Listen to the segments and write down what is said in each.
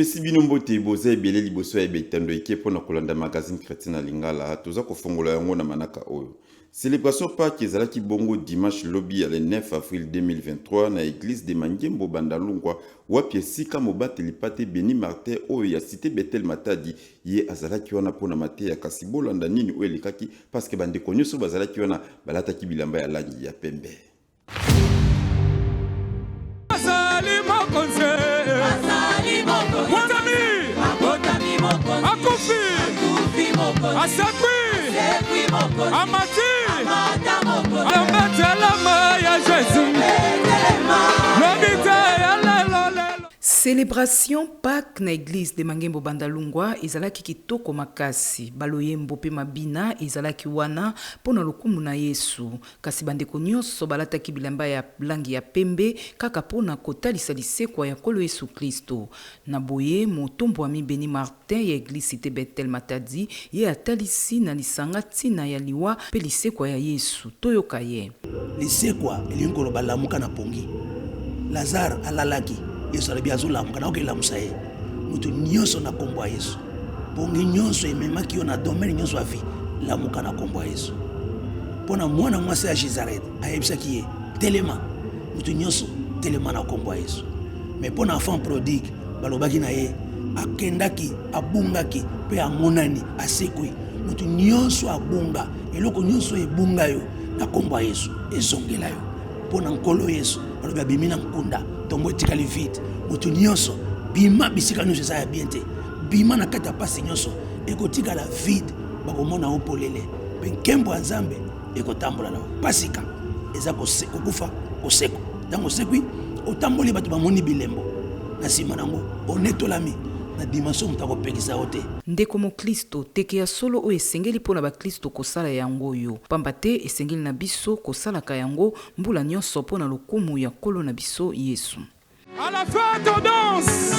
Topesi bino mbote boza ebele liboso ya ebetando eke mpo na kolanda magazine chrétien na Lingala. Toza kofongola yango na manaka oyo. Célébration Pâques ezalaki bongo dimanche lobi ya le 9 avril 2023 na église de Mangembo Bandalungwa, wapi esika mobateli mpate Beni Martin oyo ya cité Bethel Matadi ye azalaki wana mpo na mateya. Kasi bolanda nini oyo elekaki, parce que bandeko nyonso bazalaki wana balataki bilamba ya langi ya pembe. Azali mokonzi, abotami, akufi, asekwi, amati, abetelema ya Jésus, lobi te ya lelo lelo. Celebration Pâques na eglise de Mangembo Bandalungwa ezalaki kitoko makasi. Baloyembo pe mabina ezalaki wana mpo na lokumu na Yesu. Kasi bandeko nyonso balataki bilamba ya langi ya pembe kaka mpo na kotalisa lisekwa ya Nkolo Yesu Klisto. Na boye, motombwami Beni Martin ya Eglise Cite Bethel Matadi, ye atalisi na lisanga ntina ya liwa mpe lisekwa ya Yesu. Toyoka ye. Lisekwa elingi koloba lamuka na pongi. Lazare alalaki, Yesu alobi azolamuka, nakoki elamusa ye. Moto nyonso na kombo ya Yesu. Pongi nyonso ememaki yo na domaine nyonso ya vie, lamuka na kombo ya Yesu. Mpo na mwana mwasi ya Gizaret ayebisaki ye telema, moto nyonso telema na kombo ya Yesu. Mais mpo na enfant prodigue balobaki na ye akendaki, abungaki mpe amonani, asekwi. Moto nyonso abunga, eloko nyonso ebunga yo na kombo ya Yesu ezongela yo. Mpo na Nkolo Yesu balobi abimi na nkunda, tombo etikali vide. Moto nyonso bima bisika nyonso eza ya bien te, bima na kati ya pasi nyonso ekotikala vide, bakomona yo polele mpe nkembo ya Nzambe ekotambola na yo. Pasika eza kokufa kosekwa. Ntango osekwi otamboli, bato bamoni bilembo na nsima nango, onetolami na dimension moto akopekisa yo te. Ndeko moklisto, teke ya solo oyo esengeli mpo na baklisto kosala yango oyo, pamba te esengeli na biso kosalaka yango mbula nyonso mpo na lokumu ya Nkolo na biso Yesu. À la fête on danse,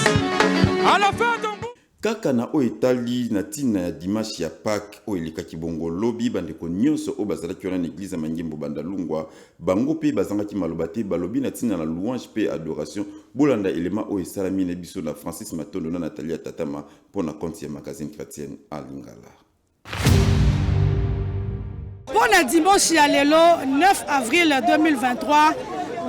à la fête on bouge. Kaka na oyo etali na ntina ya dimanche ya Pâques oyo elekaki bongo lobi, bandeko nyonso oyo bazalaki wana na eglise ya Mangembo Bandalungwa, bango mpe bazangaki maloba te, balobi na ntina na louange mpe adoration. Bolanda elema oyo esalami na biso na Francis Matondo na Nathalie Atatama mpo na compte ya magazine chrétienne en Lingala. Mpo na dimanche ya lelo 9 avril 2023,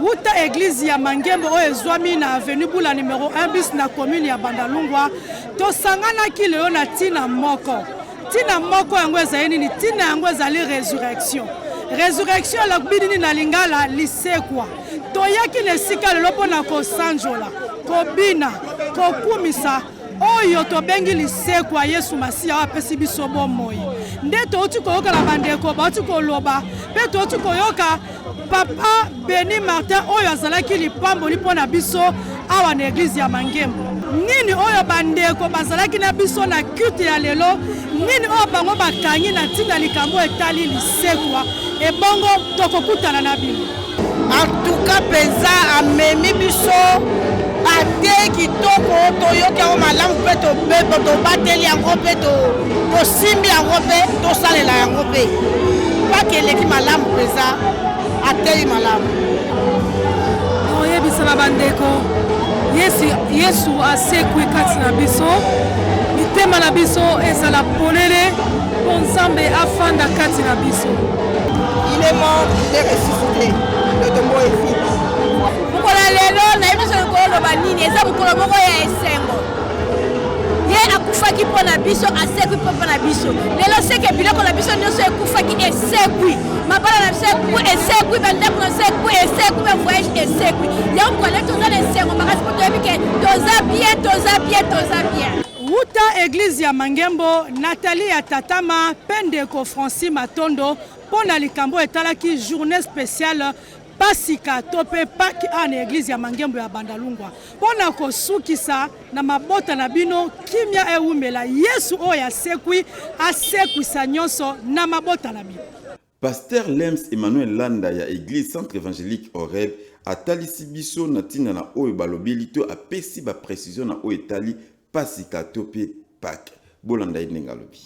wuta eglise ya Mangembo oyo ezwami na avenue Bula numero 1 bis na commune ya Bandalungwa, tosanganaki lelo na ntina moko. Ntina moko yango ezali nini? Ntina yango ezali resurrection. Resurrection elobi nini na lingala? Lisekwa. Toyaki na esika lelo mpo na kosanjola, kobina, kokumisa oyo tobengi lisekwa Yesu Masiya oyo apesi biso bomoi. Nde touti koyoka na bandeko bauti koloba mpe touti koyoka Papa Beni Martin oyo azalaki lipamboli mpo na biso awa na eglise ya Mangembo. Nini oyo bandeko bazalaki na biso na culte ya lelo, nini oyo bango bakangi na ntina likambo etali lisekwa, ebongo tokokutana na bino. En tout cas mpenza amemi biso ate kitoko, toyoki yango malamu mpe tobateli yango mpe tosimbi yango mpe tosalela yango mpe pake eleki malamu mpenza, atei malamu. Toyebisa na bandeko Yesu, Yesu asekwi kati na biso, mitema na biso ezala polele mpo Nzambe afanda kati na biso. Il est mort, il est ressuscité. Le tombeau est vide. Mokolo ya lelo nayebi soki koloba nini, eza mokolo moko ya esengo. Ye akufaki mpo na biso, asekwi mpo na biso. Lelo seke biloko na biso nyonso ekufaki esekwi, mabala na biso esekwi, bandako na biso esekwi, bavoyage esekwi. Yango mokolo lelo toza na esengo makasi mpo toyebi ke toza bien, toza bien, toza bien. Wuta eglise ya Mangembo, Nathalie ya Tatama mpe ndeko Francis Matondo mpo na likambo etalaki journée spéciale Pasika to mpe Pâques awa na eglise ya Mangembo ya Bandalungwa, mpo na kosukisa na mabota na bino kimia ewumela. Yesu oyo asekwi asekwisa nyonso na mabota na bino. Pasteur Lems Emmanuel Landa ya eglise Centre Evangelique Horeb atalisi biso na ntina na oyo balobeli to apesi ba precision na oyo etali Pasika to mpe Pâques. Bolanda ye ndenge alobi.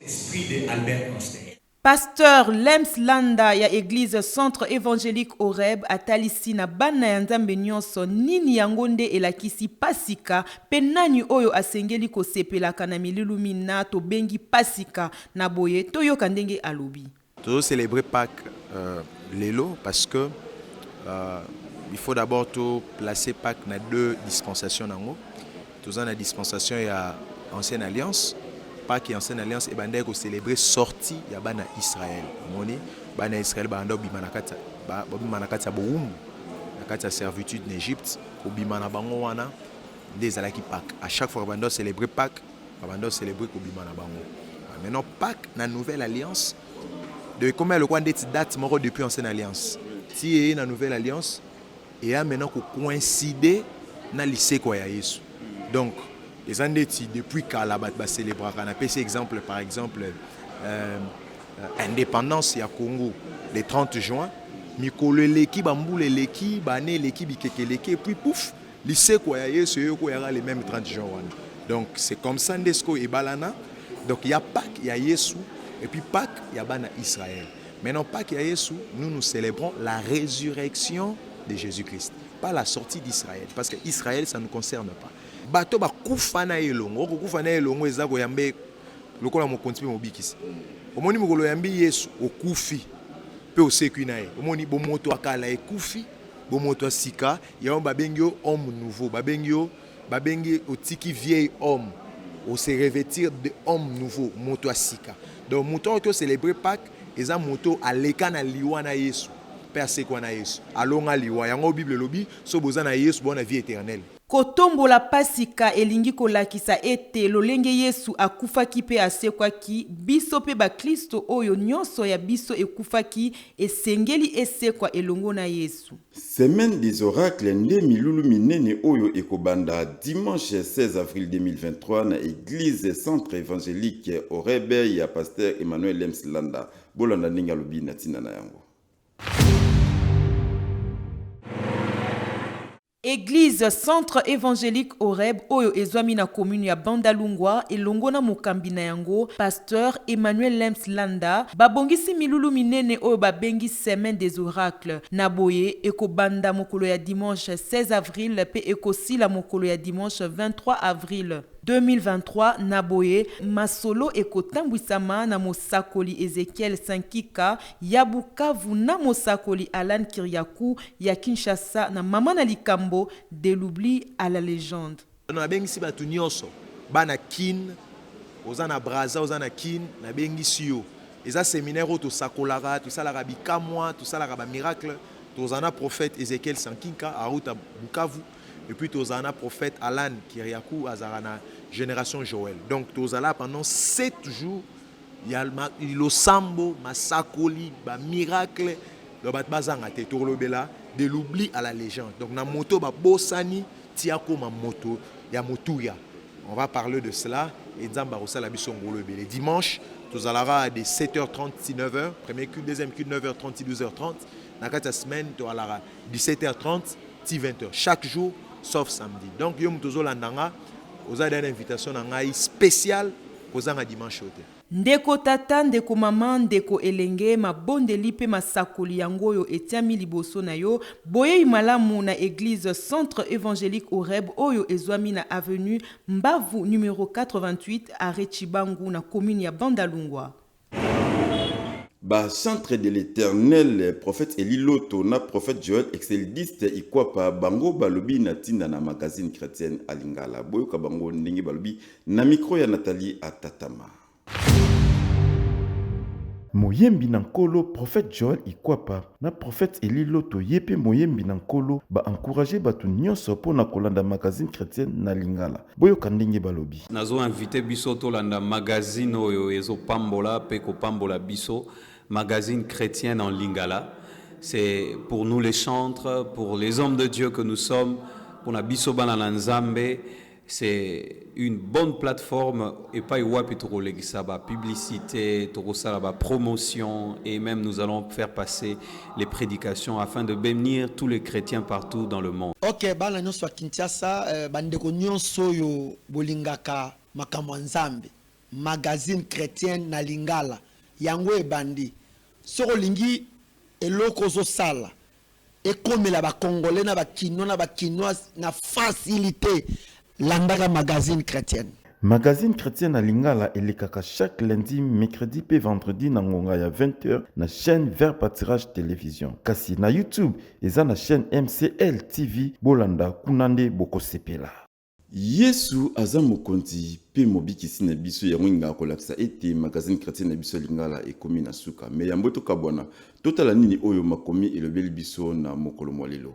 Esprit de Albert Einstein. Pasteur Lems Landa ya eglise Centre Evangelique Horeb atalisi na bana ya Nzambe nionso nini yango nde elakisi Pasika pe nani oyo asengeli kosepelaka na milulu mina tobengi Pasika. Na boye toyoka ndenge alobi. Tozo celebrer Paques lelo parce que il faut d'abord to placer Paques na deux dispensations nango. Toza na dispensation ya ancienne alliance. Paques ya ancienne alliance ebandaki ko celebrer sortie ya bana Israël. Omoni bana Israël babanda kobima na kati ya babima na kati ya bowumbu, na kati ya servitude na Egypte, kobima na bango wana nde ezalaki Paques. À chaque fois babanda ko celebrer Paques, babanda ko celebrer kobima na bango. Maintenant Pâques na nouvelle alliance de ekoma lokola ndeti date moko depuis ancienne alliance ti eye na nouvelle alliance eya maintenant ko coïncider na lisekwa ya Yesu. Donc eza ndeti depuis kala bato ba celebraka. Napesi exemple, par exemple indépendance ya Congo le 30 juin, mikolo eleki, bambula eleki, bane eleki, bikeke eleki, et puis pouf, lisekwa ya Yesu eyoko yaka le même 30 juin wana. Donc c'est comme ça nde sikoyo ebalana. Donc ya Pâques ya Yesu et puis Pâques ya bana Israël. Maintenant Pâques ya Yesu, nous nous célébrons la résurrection de Jésus-Christ, pas la sortie d'Israël, parce que Israël, ça ne nous concerne pas. Bato bakufa na elongo, okokufa na elongo eza koyambe lokola mokonzi mpe mobikisi. Omoni mokolo oyambi Yesu, okufi mpe osekwi na ye. Omoni bomoto ya kala ekufi, bomoto ya sika yango babengi yo homme nouveau, babengi yo, babengi otiki vieil homme, ose revêtir de homme nouveau, moto ya sika. Donc moto oyo tocélébrer Pâques eza moto aleka na liwa na Yesu mpe asekwa na Yesu, alonga liwa. Yango Bible elobi so boza na Yesu, bona vie éternelle. Kotombola Pasika elingi kolakisa ete lolenge Yesu akufaki mpe asekwaki, biso mpe baklisto oyo nyonso ya biso ekufaki esengeli esekwa elongo na Yesu. Semaine des oracles nde milulu minene oyo ekobanda dimanche 16 avril 2023 na église Centre Évangélique Horeb ya pasteur Emmanuel Lems Landa. Bolanda ndenge alobi na ntina na yango. Église Centre Évangélique Horeb oyo ezwami na commune ya Bandalungwa elongo na mokambi na yango pasteur Emmanuel Lems Landa babongisi milulu minene oyo babengi Semaine des oracles. Na boye ekobanda mokolo ya dimanche 16 avril mpe ekosila mokolo ya dimanche 23 avril 2023. Na boye masolo ekotambwisama na mosakoli Ezekiel Sankika ya Bukavu na mosakoli Alan Kiriakou ya Kinshasa na mama na likambo "De l'oubli à la légende". Nabengisi bato nyonso, bana Kin, oza na Braza, oza na Kin, nabengisi yo. Eza séminaire oyo tosakolaka, tosalaka bikamwa, tosalaka bamiracle. Toza na prophète Ezekiel Sankinka auta Bukavu et puis tozala na prophète Alan Kiriakou, azalaka na Génération Joël. Donc tozala pendant 7 jours ya losambo, masakoli, bamiracle. Donc bato bazanga te. Tokolobela "De l'oubli à la légende", donc na moto babosani ti akoma moto ya motuya. On va parler de cela et Nzambe akosala biso ngolo ebele. Dimanche tozalaka de 7h30 ti 9h premier culte, deuxième culte 9h30 ti 12h30. Na kati ya semaine tozalaka 17h30 ti 20h, chaque jour sauf samedi. Donc yo moto ozolanda nga, oza da na invitation na ngai spéciale, kozanga dimanche oyo te. Ndeko tata, ndeko mama, ndeko elenge, mabondeli mpe masakoli yango oyo etiami liboso na yo. Boyei malamu na église Centre Évangélique Horeb oyo ezwami na avenue Mbavu numéro 88, arrêt Chibangu, na commune ya Bandalungwa. Bachantre de l'Éternel, prophète Eli Loto na prophète Joel Exceldiste Ikwapa, bango balobi na ntina na magazine chrétienne Alingala. Boyoka bango ndenge balobi na micro ya Nathalie Atatama. Moyembi na Nkolo, prophète Joel Ikwapa, na prophète Eli Loto, ye mpe moyembi na Nkolo, baencourager bato nyonso mpo na kolanda magazine chrétienne na Lingala. Boyoka ndenge balobi. Nazo inviter biso tolanda magazine oyo ezopambola mpe kopambola biso, magazine chrétienne en lingala. C'est pour nous les chantres, pour les hommes de Dieu que nous sommes, pour na biso bana na Nzambe. C'est une bonne plateforme epai wapi tokolekisa ba publicité, tokosala ba promotion et même nous allons faire passer les prédications afin de bénir tous les chrétiens partout dans le monde. Ok, bana nyonso ya Kinshasa, bandeko nyonso oyo bolingaka makambo ya Nzambe, magazine chrétienne na lingala. Yango ebandi. Soki olingi eloko ozosala ekomela ba congolais na ba kinois na ba kinoise na facilite, landaka magazine chretienne. Magazine chretien na lingala elekaka chaque lundi, mercredi pe vendredi na ngonga ya 20 heures na chaine Vert Pâturage Television. Kasi na YouTube eza na chaine MCL TV bolanda kuna nde bokosepela. Yesu aza Mokonzi pe Mobikisi na biso, yango elingaka kolakisa ete magazine chretien na biso ya Lingala ekomi na suka. Mais yambo tokabwana, totala nini oyo makomi elobeli biso na mokolo mwa lelo.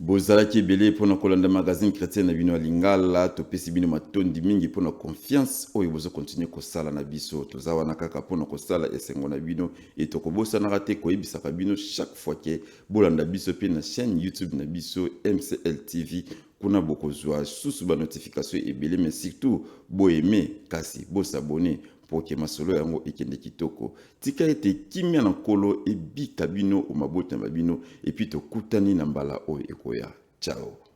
Bozalaki ebele mpo na kolanda magazine chrétien na bino ya Lingala. Topesi bino matondi mingi mpo na confiance oyo bozo continuer kosala na biso. Toza wana kaka mpo na kosala esengo na bino e tokobosanaka te koyebisaka bino chaque fois ke bolanda biso mpe na chaîne YouTube na biso MCL TV. Kuna bokozwa susu ba notification ebele, mais surtout bo aimer kasi bo s'abonner mpo ke masolo yango ekende kitoko. Tika ete kimia na Nkolo ebika bino o mabota ma bino, et puis tokutani na mbala oyo ekoya. Ciao.